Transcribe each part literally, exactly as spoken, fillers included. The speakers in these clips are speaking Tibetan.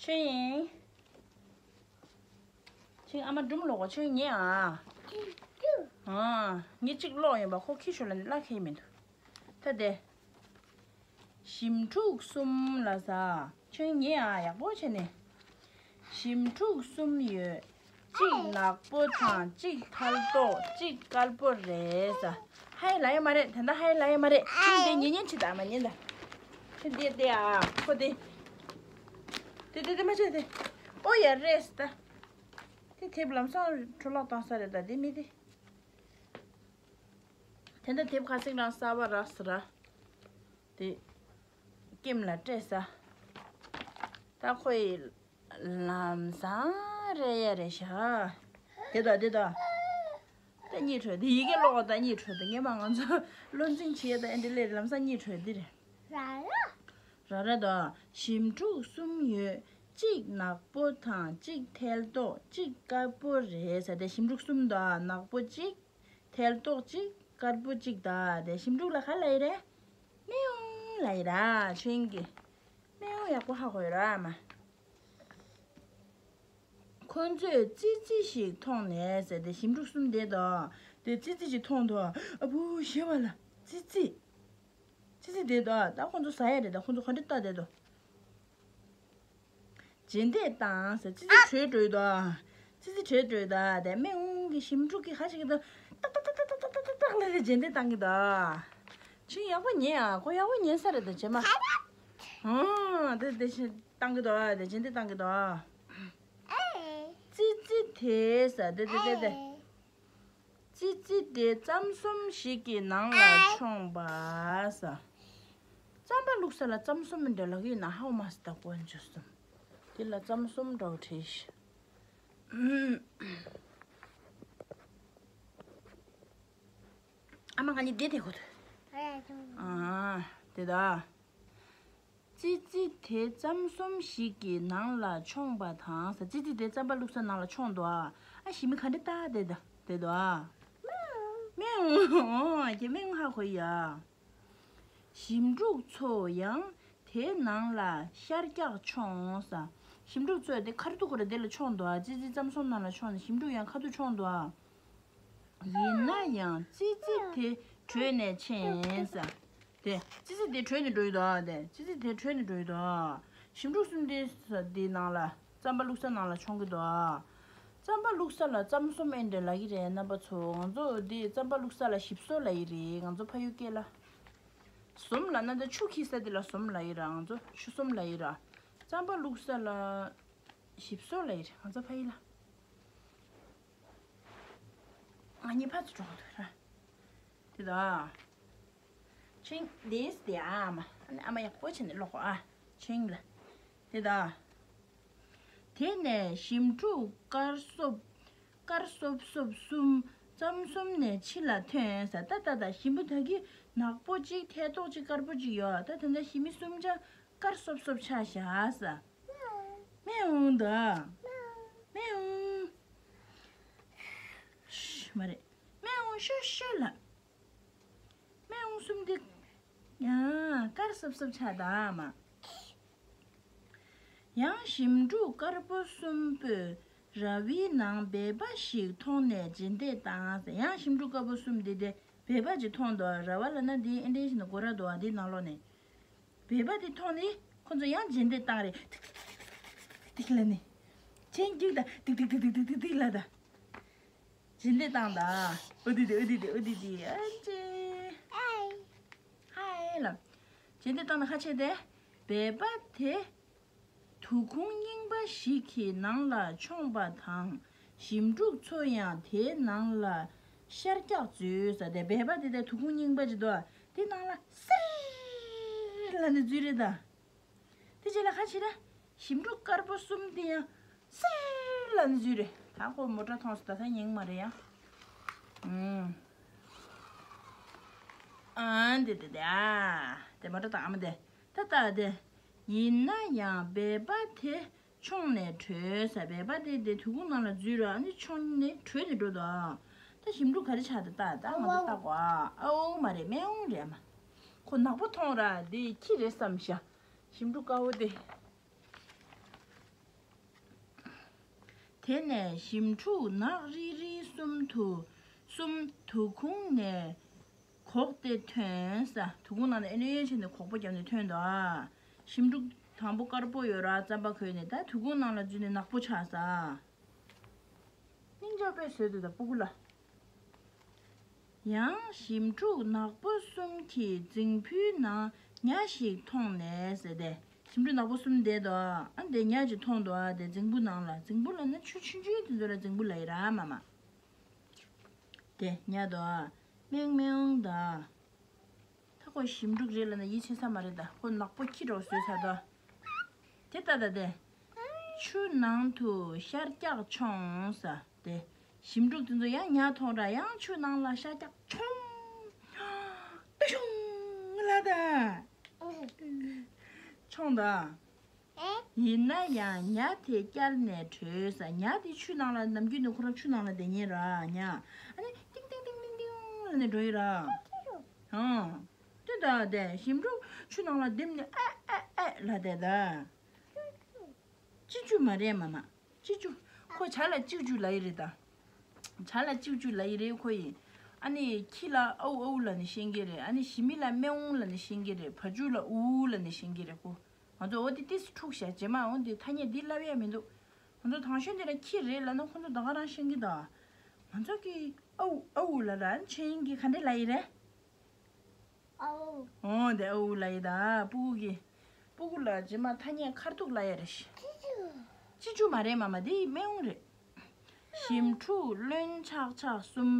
ཆོས་ཡིན། ཆོས་ཨ་མ་སྒྲུང་ཀློག་གོ། ཆོས་ཉན་ཨ། ཨ། ངས་གཅིག་ཀློག་ཡིན་པ། ཁོ་ཁྱི་ཤོར་ལ་ནི་བརླག་ཁྱི་མི་འདུག་ད་དེ། ཞིམ་ཕྲུག་གསུམ་ལ་ཟ། ཆོས་ཉན་ཨ། ཡག་པོ་བྱས་ནས། ཞིམ་ཕྲུག་གསུམ་ཡོད། གཅིག་ནག་པོ་དང་གཅིག་ཐལ་ཏོག་གཅིག་དཀར་པོ་རེད་ཟ། ཧའི་ལ་ཡ་མ་རེད། ད་ལྟ་ཧའི་ལ་ཡ་མ་རེད། ཁྱིམ་དེ་ཉན་ཉན་ཆི་ད་མ་ཉན་ད། ཁྱིམ་དེ་དེ་ཨ་ཁོ་དེ། དེ་དེ་དེ་མ་བྱེད་དེ། ཨོ་ཡ་རེད་ད། དེ་དེབ་ལམ་སང་འཕྲོ་བརླག་བཏང་ས་རེད་ད། དེ་མི་དེ། དེ་འདྲ་དེབ་ཁ་སེང་རང་གསར་པ་རག་ས་ར། དེ་ཀེམ་ལ་སྤྲད་ས། ད་ཁོ་ཡི་ལམ་སང་རེད་ཡ་རེད་ཤག་དེ་ད་དེ་ད། ད་གཉིད་བྲོ་དེ་ཡི་གེ་ཀློག་ད་གཉིད་བྲོ་དེ། ངས་མ་ང་ཚོ་བློ་འཛིན་བྱེད་ད་ཨེ་འདྲ་ལས་ལམ་སང་གཉིད་བྲོ་དེ་རེད། ར་ར་ད། ཞིམ་ཕྲུག་གསུམ་ཡོད། གཅིག་ནག་པོ་དང་གཅིག་ཐལ་ཏོག་གཅིག་དཀར་པོ་རེད་ཟ། དེ་ཞིམ་ཕྲུག་གསུམ་ད། ནག་པོ་གཅིག་ཐལ་ཏོག་གཅིག་དཀར་པོ་གཅིག་ད། དེ་ཞིམ་ཕྲུག་ལ་ག་ལ་ཡི་རེད། མེའུ་ལ་ཡི་ར། ཆོས་ཡིན་གི། མེའུ་ཡག་པོ་ཧ་གོ་ཡོད་ར་མ། ཁོ་ཚོས་ཙི་ཙི་ཞིག་མཐོང་ནས་ཟེར་ཏེ། ཞིམ་ཕྲུག་གསུམ་དེ་དང་དེ་ཙི་ཙི་ཞིག་མཐོང་དོ། ཨ་བུ་ཞེས་པ་ལ་ཙི་ཙི། ཙི་ཙི་དེ་དང་ད་ཁོ་ཚོ་ཟ་ཡ་རེད། ད་ཁོ་ཚོ་ག་འདྲ་ལྟ་བསྡད་དོ། རྗེས་འདེད་བཏང་ཟེར། ཙི་ཙི་བྲོས་འགྲོ་ཡི་དོ། ཙི་ཙི་བྲོས་འགྲོ་ཡི་དོ། དེ་མེའུ་གི་ཞིམ་ཕྲུག་གི་ཧ་ཞིག་གི་དོ། ཏག་ཏག་ཏག་ལ་རྗེས་འདེད་བཏང་གི་དོ། ཆུ་ཡག་པོ་ཉན་ཨ། ཁོ་ཡག་པོ་ཉན་ས་རེད་ད་རྗེས་མ། ཨང་། དེ་དེ་བཞིན་བཏང་གི་དོ། དེ་རྗེས་འདེད་བཏང་གི་དོ། ཙི་ཙི་དེ་ཟ། དེ་དེ་དེ་དེ། ཙི་ཙི་དེ་རྩམ་གསུམ་ཞིག་གི་ནང་ལ་མཆོངས་པ་ཟ། རྩམ་པ་བླུགས་ས་ལ་རྩམ་གསུམ་མི་འདྲ་ལག་ཡིན་ན་ཧའོ་མ་སི་ད་དཀོན་མཆོག་གསུམ། དེ་ལ་རྩམ་གསུམ་འདྲ་བོ་བྲིས་ཤག་ཨ་མ་ང་གཉིས་བསྡད་དེ་གོ་ཐུ། ཨ་དེ་ད། ཙི་ཙི་དེ་རྩམ་གསུམ་ཞིག་གི་ནང་ལ་མཆོངས་པ་དང་ཟ། ཙི་ཙི་དེ་རྩམ་པ་བླུགས་ས་ནང་ལ་མཆོངས་འདུག་ཨ། ཨ་ཞི་མི་ག་འདྲ་ལྟ་བསྡད་ད་བསྡད་འདུག་ཨ། མེའུ། ཨོ་ཁྱེད་མེའུ་ཧ་གོ་ཡ། ཞིམ་ཕྲུག་ཚོ་ཡང་དེའི་ནང་ལ་ཤར་རྒྱག་མཆོངས་ཟ། ཞིམ་ཕྲུག་ཚོ་དེ་ཁ་ཐུག་ཁོ་ར་དེ་ལ་མཆོངས་འདུག་ཨ། ཙི་ཙི་རྩམ་གསུམ་ནང་ལ་མཆོངས་ནས་ཞིམ་ཕྲུག་ཡང་ཁ་ཐུག་མཆོངས་འདུག་ཨ། ཡིན་ན་ཡང་ཙི་ཙི་དེ་བྲོས་ནས་ཕྱིན་ཟ། དེ་ཙི་ཙི་དེ་བྲོས་ནས་འགྲོ་ཡི་དོ། དེ་ཙི་ཙི་དེ་བྲོས་ནས་འགྲོ་ཡི་དོ། ཞིམ་ཕྲུག་གསུམ་དེ་ས་དེའི་ནང་ལ་རྩམ་པ་བླུགས་ས་ནང་ལ་མཆོངས་ཀྱི་དོ། རྩམ་པ་བླུགས་ས་ལ་རྩམ་གསུམ་ཨེ་འདྲ་ལབ་ཀྱི་རེད་རྣམ་པ་ཚོ། ང་ཚོ་དེ་རྩམ་པ་བླུགས་ས་ལ་ཞིབ་སོ་ལབ་ཀྱི་རེད། ང་ཚོ་ཕ་ཡུལ་སྐད་ལ། ཟོམ་ལབ་ན་ད་ཆུ་འཁྱིལ་ས་དེ་ལ་ཟོམ་ལབ་ཀྱི་ར། ང་ཚོ་ཆུ་ཟོམ་ལབ་ཀྱི་ར། རྩམ་པ་བླུགས་ས་ལ་ཞིབ་སོ་ལབ་ཀྱི་རེད་ང་ཚོ་ཕ་ཡུལ་ལ། ང་གཉིས་ཕར་ཚུར་འགྲོ་གི་འདུག་ར། དེ་ད། ཆིང་དེས་དེ་ཨ་མ། ཨ་མ་ཡག་པོ་བྱས་ནས་ཀློག་གོ་ཨ། ཆིང་ལ། དེ་ད། དེ་ནས་ཞིམ་ཕྲུག་དཀར་སོབ། དཀར་སོབ་སོབ་གསུམ་རྩམ་གསུམ་ནས་ཕྱི་ལ་ཐོན་ཟ། ད་ད་ད་ཞིམ་པོ་ད་གི་ནག་པོ་གཅིག་ཐལ་ཏོག་གཅིག་དཀར་པོ་གཅིག་ཡོད། ད་དེ་འདྲ་ཞི་མི་གསུམ་ཆ་དཀར་སོབ་སོབ་ཆགས་བཞག་ཟ། མེའུ་ད། མེའུ། ཤ་མ་རེད། མེའུ་ཤོ་ཤོ་ལ། མེའུ་གསུམ་དེ་ཡང་དཀར་སོབ་སོབ་ཆགས་ད་མ། ཡང་ཞིམ་ཕྲུག་དཀར་པོ་གསུམ་པོས་ར་བའི་ནང་སྦལ་པ་ཞིག་མཐོང་ནས་རྗེས་འདེད་བཏང་ཟེར། ཡང་ཞིམ་ཕྲུག་དཀར་པོ་གསུམ་དེ་དེ་སྦལ་པ་ཅིག་མཐོང་འདུག་ར་བ་ལབ་ན་དེ་ཨེ་འདྲ་ཞིག་ན་སྒོ་ར་འདུག་ཨ། དེའི་ནང་ལོགས་ནས་སྦལ་པ་དེ་མཐོང་ནས་ཁོ་ཚོ་ཡང་རྗེས་འདེད་བཏང་རེད། ཐིག་ཐིག་ལབ་ནས་ཆེན་རྒྱུག་ད། ཐིག་ཐིག་ལབ་ད། རྗེས་འདེད་བཏང་ད། ཨོ་དི་དི་ཨོ་དི་དི་ཨོ་དི་དི་ཨ་ཅེ། ཧའི་ལབ། རྗེས་འདེད་བཏང་ན་ཁ་ཕྱེ་སྟེ། སྦལ་པ་དེ་དུ་ཁུང་རྙིང་པ་ཞིག་གི་ནང་ལ་མཆོངས་པ་དང་ཞིམ་ཕྲུག་ཚོ་ཡང་དེའི་ནང་ལ་ཤར་རྒྱག་འཛུལ་ཟ། དེ་སྦལ་པ་དེ་དེ་དུ་ཁུང་རྙིང་པ་ཅིག་འདུག་དེ་ནང་ལ་སིར་ལབ་ནས་འཛུལ་རེད་ད། དེ་རྗེས་ལ་ཁ་ཕྱེ་ན་ཞིམ་ཕྲུག་དཀར་པོ་གསུམ་དེ་ཡང་སིར་ལབ་ནས་འཛུལ་རེད། ད་ཁོ་མོ་ཊ་མཐོང་སོང་། ད་ད་ཉན་མ་རེད་ཡ། ཨུམ། ཨ་འདི་འདི་འདི་ཨ། དེ་མོ་ཊ་དང་ཨ་མ་དེ། ད་ད་དེ། ཡིན་ན་ཡང་སྦལ་པ་དེ་མཆོངས་ནས་བྲོས་ཟ། སྦལ་པ་དེ་དེ་དུ་ཁུང་ནང་ལ་འཛུལ་ར། ཨ་ནི་མཆོངས་ནས་བྲོས་ནས་འགྲོ་འདུག་ད་ཞིམ་ཕྲུག་ག་རེ་ཆགས་འདུག་ད་ད་ང་ཚོ་ལྟ་གོ་ཨ། ཨ་འོ་མ་རེད། མེའུ་རེད་མ། ཁོ་ནག་པོ་མཐོང་ར། དེ་ཁྱི་རེད་བསམ་ཤག་ཞིམ་ཕྲུག་དཀར་པོ་དེ། དེ་ནས་ཞིམ་ཕྲུག་ནག་རིལ་རིལ་གསུམ་དུ་གསུམ་དུ་ཁུང་ནས་གོག་སྟེ་ཐོན་ས། དུ་ཁུང་ནང་ནས་ཨེ་ནས་ཨེ་བྱས་ནས་གོག་པ་བརྒྱབ་ནས་ཐོན་འདུག་ཨ། ཞིམ་ཕྲུག་དང་པོ་དཀར་པོ་ཡོད་ར། རྩམ་པ་གོན་ནས་ད་དུ་ཁུང་ནང་ལ་འཛུལ་ནས་ནག་པོ་ཆགས་ས། སྙིང་རྗེ་པོ་བཟོས་འདུག་ད་སྤུ་གུ་ལ། ཡང་ཞིམ་ཕྲུག་ནག་པོ་གསུམ་གྱིས་རྫིང་བུའི་ནང་ཉ་ཞིག་མཐོང་ནས་ཟེར་ཏེ། ཞིམ་ཕྲུག་ནག་པོ་གསུམ་བསྡད་འདུག་ཨ། འདི་ཉ་ཅིག་མཐོང་འདུག་ཨ། དེ་རྫིང་བུ་ནང་ལ། རྫིང་བུ་ལབ་ན་ཆུ་ཆུང་ཆུང་དེ་ཚོ་ལ་རྫིང་བུ་ལབ་ཡིན་ར་མ་མ། དེ་ཉ་འདུག་ཨ། མེའུ་མེའུ་ད། ད་ཁོ་ཞིམ་ཕྲུག་རེད་ལབ་ན་ཡིད་ཆེས་ས་མ་རེད་ད། ཁོ་ནག་པོ་ཁྱི་འདྲ་བོ་བཟོས་ཚར་འདུག་དེ་ལྟ་ད་དེ། ཆུ་ནང་དུ་ཤར་རྒྱག་མཆོངས་ས། དེ་ཞིམ་ཕྲུག་དེ་ཚོ་ཡང་ཉ་མཐོང་ར། ཡང་ཆུ་ནང་ལ་ཤར་རྒྱག་མཆོངས། ཏུ་ཤུང་ལ་ད། མཆོངས་ད། ཡིན་ན་ཡང་ཉ་དེ་བསྐྱལ་ནས་བྲོས་ས། ཉ་དེ་ཆུ་ནང་ལ་ནམ་རྒྱུན་ནས་ཁོ་རང་ཆུ་ནང་ལ་བསྡད་མཁན་ར་ཉ། ཨ་ནི་ཏིང་ཏིང་ཏིང་ཏིང་ཏིང་ལབ་ནས་འགྲོ་ཡི་ར། ཧང་། དེ་ད་དེ་ཞིམ་ཕྲུག་ཆུ་ནང་ལ་ལྡེམ་ནས་ཨེ་ཨེ་ཨེ་ལབ་བསྡད་ད། ཅི་ཅུ་མ་རེད་མ་མ། ཅི་ཅུ། ཁོ་བྱ་ལ་ཅི་ཅུ་ལབ་ཡི་རེད་ད། བྱ་ལ་ཅི་ཅུ་ལབ་ཡི་རེད་ཁོ་ཡིན། ཨ་ནི་ཁྱི་ལ་ཨའུ་ཨའུ་ལབ་ནས་ཤེས་ཀྱི་རེད། ཨ་ནི་ཞི་མི་ལ་མེའུ་ལབ་ནས་ཤེས་ཀྱི་རེད། བ་ཕྱུགས་ལ་ཨུ་ཨུ་ལབ་ནས་ཤེས་ཀྱི་རེད་ཁོ། ང་ཚོ་འོ་དེ་ཏིས་འཁྲུག་བཞག་རྗེས་མ་འོ་དེ་ཐ་སྙད་འདི་ལབ་ཡ་མི་འདུག་ང་ཚོ་དང་ཤོས་འདི་ལ་ཁྱི་རེད་ལབ་ན་ཁོ་ཚོ་ད་ག་རང་ཤེས་ཀྱི་ད། ང་ཚོ་གི་ཨའུ་ཨའུ་ལབ་ར། ཨ་ནི་ཆོས་དབྱིངས་ཀྱིས་ག་འདྲས་ལབ་ཡི་རེད། ཨའོ། འོ་དེ་ཨའུ་ལབ་ཡི་ད། སྤུ་གུ་གི། སྤུ་གུ་ལ་རྗེས་མ་ཐ་སྙད་ཁ་ཐུག་ལབ་ཡ་རེད་ཤག་ཅི་ཅུ། ཅི་ཅུ་མ་རེད་མ་མ། འདི་མེའུ་རེད། ཞིམ་ཕྲུག་བློན་ཆགས་ཆགས་གསུམ་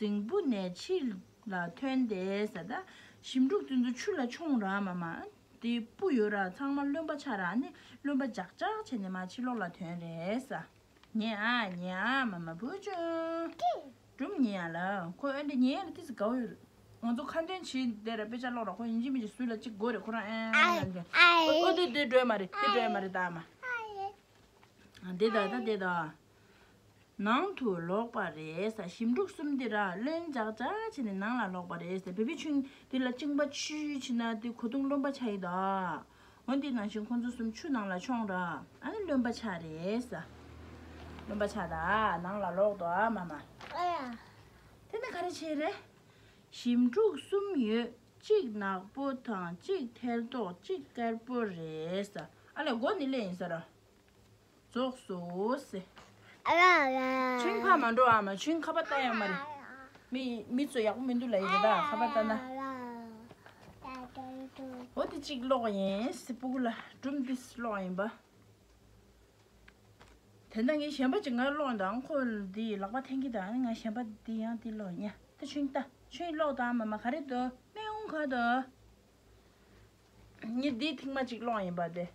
རྫིང་བུ་ནས་ཕྱིར་ལ་ཐོན་ཏེ་ཟེར་ད། ཞིམ་ཕྲུག་དེ་ཚོ་ཆུ་ལ་མཆོངས་ར་མ་མ། དེ་སྤུ་ཡོད་ར། ཚང་མ་རློན་པ་ཆགས་ར། ཨ་ནི་རློན་པ་འཇག་འཇག་བྱས་ནས་མར་ཕྱི་ལོགས་ལ་ཐོན་རེད་ས། ཉན་ཨ་ཉན་ཨ་མ་མ་བུ་ཆུང་། སྒྲུང་ཉན་ཡ་ལ་ཁོ་ཨེ་འདྲ་ཉན་ཡ་ལ་ཏི་སི་དགའ་བོ་ཡོད་རེད། ང་ཚོ་ཁ་འདོན་བྱེད་བསྡད་ར། དཔེ་ཆ་ཀློག་ར། ཁོ་ཡིན་གཅིག་མིན་གཅིག་ཟུར་ལ་གཅིག་དགོས་རེད། ཁོ་རང་ཨེ་ཨེ་ཨོ་དེ་དེ་འགྲོ་ཡ་མ་རེད། དེ་འགྲོ་ཡ་མ་རེད་ད་མ། དེ་ད་ད་དེ་ད། ནང་དུ་ལོག་པ་རེད་ས། ཞིམ་ཕྲུག་གསུམ་དེ་ར་རློན་འཇག་འཇག་བྱས་ནས་ནང་ལ་ལོག་པ་རེད་ས། བེ་བི་ཆུང་དེ་ལ་གཅིན་པ་ཆུ་ཆུ་ན་དེ་ཁོ་ཐུང་རློན་པ་ཆགས་ཡི་ད། འོ་འདི་ནང་བཞིན་ཁོ་ཚོ་གསུམ་ཆུ་ནང་ལ་མཆོངས་ར། ཨ་ནི་རློན་པ་ཆགས་རེད་ས། རློན་པ་ཆགས་ད་ནང་ལ་ལོག་དོ་ཨ་མ་མ། ཨ་ཡ། དེ་ནས་ག་རེ་བྱས་རེད། ཞིམ་ཕྲུག་གསུམ་ཡོད། གཅིག་ནག་པོ་དང་གཅིག་ཐལ་ཏོག་གཅིག་དཀར་པོ་རེད་ས། ཨ་ལས་མགོ་ནི་ལས་ཡིན་ས་ར། རྫོགས་སོ་ཟེར། ཨ་ལ་ཨ་ལ། ཆུང་ཕ་མ་འགྲོ་ཨ་མ། ཆུང་ཁ་པར་ལྟ་ཡ་མ་རེད། མི་མི་ཚོ་ཡག་པོ་མི་འདུག་ལབ་ཡི་རེད་ད་ཁ་པར་ལྟ་ན། འོ་དེ་གཅིག་ཀློག་ཡིན་སི་སྤུ་གུ་ལ་སྒྲུང་འདི་ཀློག་ཡིན་པ། དེ་འདྲ་ངས་གཞན་པ་ཅིག་ང་ཀློག་ཡིན་ད། ཁོ་འདི་ལག་པ་འཐེན་གྱི་ད། ང་གཞན་པ་འདི་ཡང་འདི་ཀློག་ཡིན་ཡ། ད་ཆུང་ད་ཆུང་ཀློག་ད་མ་མ་ག་རེ་འདུག་མེའུ་ག་འདུག་ངས་འདི་ཐེངས་མ་ཅིག་ཀློག་ཡིན་པ་དེ།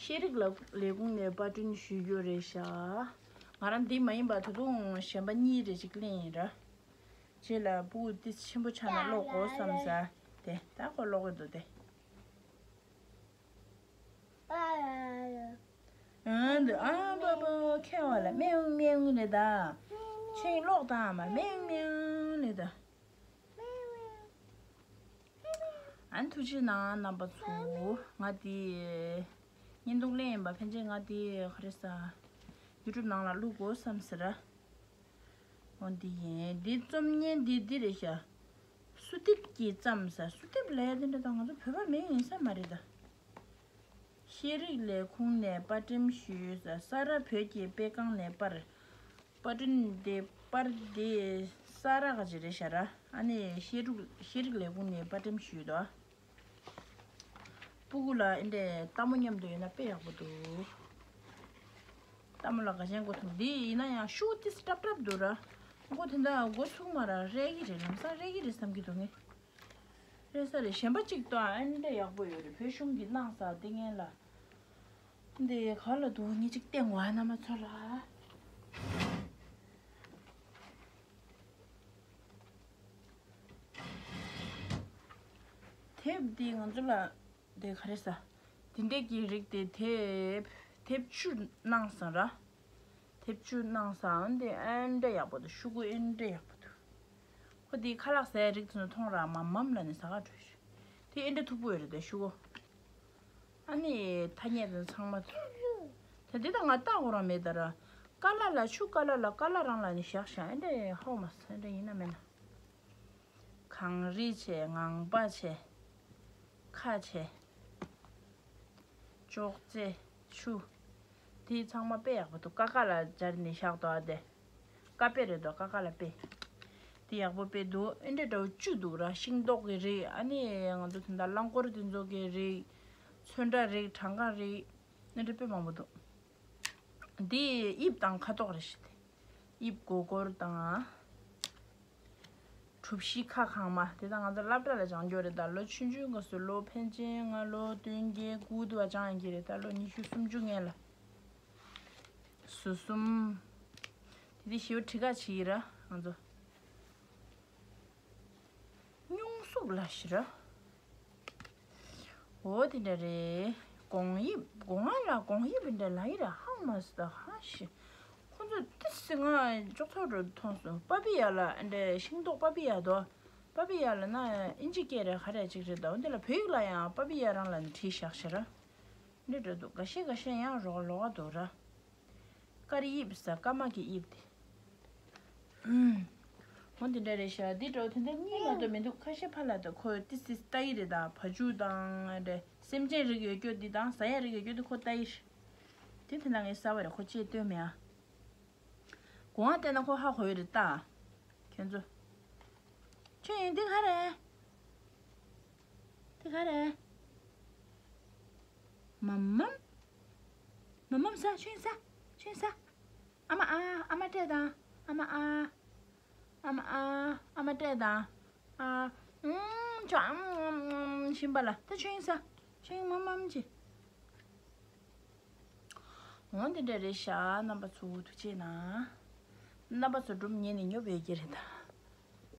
ཤེས་རིག་ལ་ལས་ཁུངས་ནས་པར་སྐྲུན་ཞུས་རྒྱུ་རེད་ཤག་ང་རང་འདི་མ་ཡིན་པ་ད་དུང་གཞན་པ་གཉིས་རེ་ཅིག་ལེན་ཡིན་ར། རྗེས་ལ་སྤུ་གུ་ཏི་ཆེན་པོ་ཆགས་ན་ཀློག་དགོས་བསམ་ས། དེ་ད་ཁོ་ཀློག་གི་འདུག་དེ། ཨ་འདི་ཨ་འབའ་འབའ་ཁྱེར་བ་ལ་མེའུ་མེའུ་ལེ་ད། ཆེན་ཀློག་དང་མ་མེའུ་མེའུ་ལེ་ད། ཨན་ཐུགས་རྗེ་གནང་རྣམ་པ་ཚོ། ང་དེ་བརྙན་ཐུང་ལེན་ཡིན་པ་ཕན་ཆད་ང་དེ་ག་རེ་ཟ། ཡུ་ཊུབ་ནང་ལ་བླུག་དགོས་བསམ་ཟེར་ར། འོ་འདི་ཡིན། འདི་རྩོམ་བརྙན་འདི་འདི་རེད་ཤག་སུ་ཏིབ་ཀྱིས་བརྩམས་ས། སུ་ཏིབ་ལས་དེ་འདྲ་ད་ང་ཚོ་བོད་པ་མིང་ཡིན་ས་མ་རེད་ད། ཤེས་རིག་ལས་ཁུངས་ནས་པར་འགྲེམས་ཞུས་ས། ས་རཱ་བོད་ཀྱི་དཔེ་ཁང་ནས་པར། པར་སྐྲུན་དེ་པར་དེ་ས་རཱ་ག་ཅི་རེད་ཤག་ར། ཨ་ནི་ཤེས་རིག་ཤེས་རིག་ལས་ཁུངས་ནས་པར་འགྲེམས་ཞུས་དོ། སྤུ་གུ་ལ་ཨེ་འདྲས་ལྟད་མོ་མཉམ་དུ་ཡོད་ན་དཔེ་ཡག་པོ་འདུག་ལྟད་མོ་ལ་དགའ་ཞེན་དགོས་ཐུག་འདི་ཡིན་ན་ཡང་ཤུགས་ཏིས་སྲབ་སྲབ་འདུག་ར། མགོ་དེ་འདྲ་མགོ་ཚུགས་མ་ར་རེག་གི་རེད། ལམ་སང་རེག་གི་རེད་བསམ་གྱི་འདུག་ངས། རེད་ས་རེད། གཞན་པ་གཅིག་ཏོ་ཨ་འདྲ་ཡག་པོ་ཡོད་རེད། བོད་གཞུང་གི་གནང་ས་དེ་ངན་ལ། འདི་ག་ལ་འདུག་ངས་གཅིག་བསྟན་དགོས་ཨ་རྣམ་པ་ཚོ་ལ། དེབ་འདི་ང་ཚོ་ལ་འདི་ག་རེ་ས། འདི་འདྲས་ཀྱི་རིགས་དེ་དེབ་དེབ་བཅུ་གནང་སོང་ར། དེབ་བཅུ་གནང་སོང་། འདི་ཨེ་འདྲ་ཡག་པོ་འདུག་ཤོག་གུ་ཨེ་འདྲ་ཡག་པོ་འདུག་ཁོ་འདི་ཁ་ལག་ཟས་རིགས་ཚོ་མཐོང་ར་མམ་མམ་ལ་ནི་ཟ་ག་འགྲོ་ཤོག་དེ་ཨེ་འདྲ་མཐུག་པོ་ཡོད་རེད་དེ་ཤོག་གུ། ཨ་ནི་ཐ་སྙད་དང་ཚང་མ། ད་འདི་ད་ང་ལྟ་དགོས་རང་མེད་ད་ར། ཀ་ལ་ལ་ཆུ་ཀ་ལ་ལ་ཀ་ལ་རང་ལ་ནི་བཞག་བཞག་ཨེ་འདྲ་ཧོ་མ་ས་ཨེ་འདྲ་ཡིན་ན་མེད་ན། གངས་རི་བྱས། ངང་པ་བྱས། ཁ་བྱས། ཅོག་ཙེ། ཆུ། དེ་ཚང་མ་དཔེ་ཡག་པོ་འདུག་ཀ་ཁ་ལ་སྦྱར་ནས་བཞག་འདུག་ཨ་དེ། ཀ་དཔེ་རེད་འདུག་ཀ་ཁ་ལ་དཔེ། དེ་ཡག་པོ་དཔེ་འདུག་ཨེ་འདྲ་འདྲ་བོ་བཅུ་འདུག་ར། ཤིང་ཏོག་གི་རིགས། ཨ་ནི་ང་ཚོ་དེ་འདྲ་རླངས་འཁོར་དེ་ཚོ་གི་རིགས། ཚོན་ཁྲ་རིགས། བྲང་ཁ་རིགས། ཨེ་འདྲ་དཔེ་མང་པོ་འདུག་འདི་དབྱིབས་དང་ཁ་དོག་རེད་ཤི་དེ། དབྱིབས་སྒོར་སྒོར་དང་། གྲུ་བཞི་ཁ་གང་མ། དེ་དག་ང་ཚོ་སློབ་གྲྭ་ལ་སྦྱང་རྒྱུ་རེད། ད་ལོ་ཆུང་ཆུང་སྐབས་སུ་ལོ་ཕལ་ཆེར་ང་ལོ་བདུན་བརྒྱད་དགུ་དུ་བ་སྦྱང་ཡིན་གྱི་རེད། ད་ལོ་ཉི་ཤུ་སུམ་ཅུ་ངེས་ལ། ཟུར་གསུམ། དེ་དེ་ཞེ་པོ་བྲི་ག་བྱེད་ཀྱི་ར་ང་ཚོ། སྙུང་གཟུགས་ལ་ཞི་ར། འོ་དེ་འདྲ་རེད། གོང་དབྱིབས། སྒོ་ང་ལ་གོང་དབྱིབས་འདྲ་ལ་ཡི་ར་ཧང་མ་སི་ད་ཧ་ཤི། ཁོ་ཚོ་ཏི་སི་ང་ཅོག་ཚོགས་འགྲོ་མཐོང་སོང་། པ་པི་ཡ་ལ་འདྲ་ཤིང་ཏོག་པ་པི་ཡ་དོ། པ་པི་ཡ་ལ་ན་ཨིན་ཇི་སྐད་རེད་ག་རེ་ཅིག་རེད། ད་འོ་འདི་ལ་བོད་ཡིག་ལ་ཡང་པ་པི་ཡ་རང་ལ་ནི་བྲིས་བཞག་ཤི་ར། འདི་འདྲ་འདུག་འགའ་ཤས་འགའ་ཤས་ཡང་རོགས་ལོག་ག་འདུག་ར། དཀར་དབྱིབས་ཟེར། སྐར་མ་གི་དབྱིབས་དེ། ཨུམ། འོ་དེ་འདྲ་རེད་ཤག་འདི་འདྲ་བོ་དེ་འདྲ་གཉིས་མ་གཏོགས་མི་འདུག་ཁ་ཤས་ཕར་ལ་ད་ཁོ་ཏི་སི་ལྟ་ཡི་རེད། ད་བ་ཕྱུགས་དང་འདྲ་སེམས་ཅན་རིགས་ཡོད་རྒྱུ་འདི་དང་ཟ་ཡ་རིགས་ཡོད་རྒྱུ་འདི་ཁོ་ལྟ་ཡི་རེད། དེ་དེ་འདྲ་ངས་གསར་པ་རེད། ཁོ་ཅེས་སྟོན་མེད་ཨ། གོང་བ་བལྟས་ན་ཁོ་ཧ་གོ་ཡི་རེད་ད། ཁྱོད་ཚོ། ཁྱོད་ཡིན་འདི་ག་རེད། འདི་ག་རེད། མམ་མམ། མམ་མམ་ཟ། ཆུན་ཟ། ཆུན་ཟ། ཨ་མ་ཨ། ཨ་མ་སྤྲད་དང་། ཨ་མ་ཨ། ཨ་མ་ཨ། ཨ་མ་སྤྲད་དང་། ཨ། ཨུམ། ཆོ་ཨམ་ཨམ་ཨམ་ཤིམ་པ་ལ་ད་ཆུན་ཟ། ཆུན་མམ་མམ་ཅི། འོ་འདི་འདྲ་རེད་ཤག་རྣམ་པ་ཚོ་ཐུགས་རྗེ་གནང་། རྣམ་པ་ཚོ་སྒྲུང་ཉན་ནས་ཉོབ་ཡོད་ཀྱི་རེད་ད།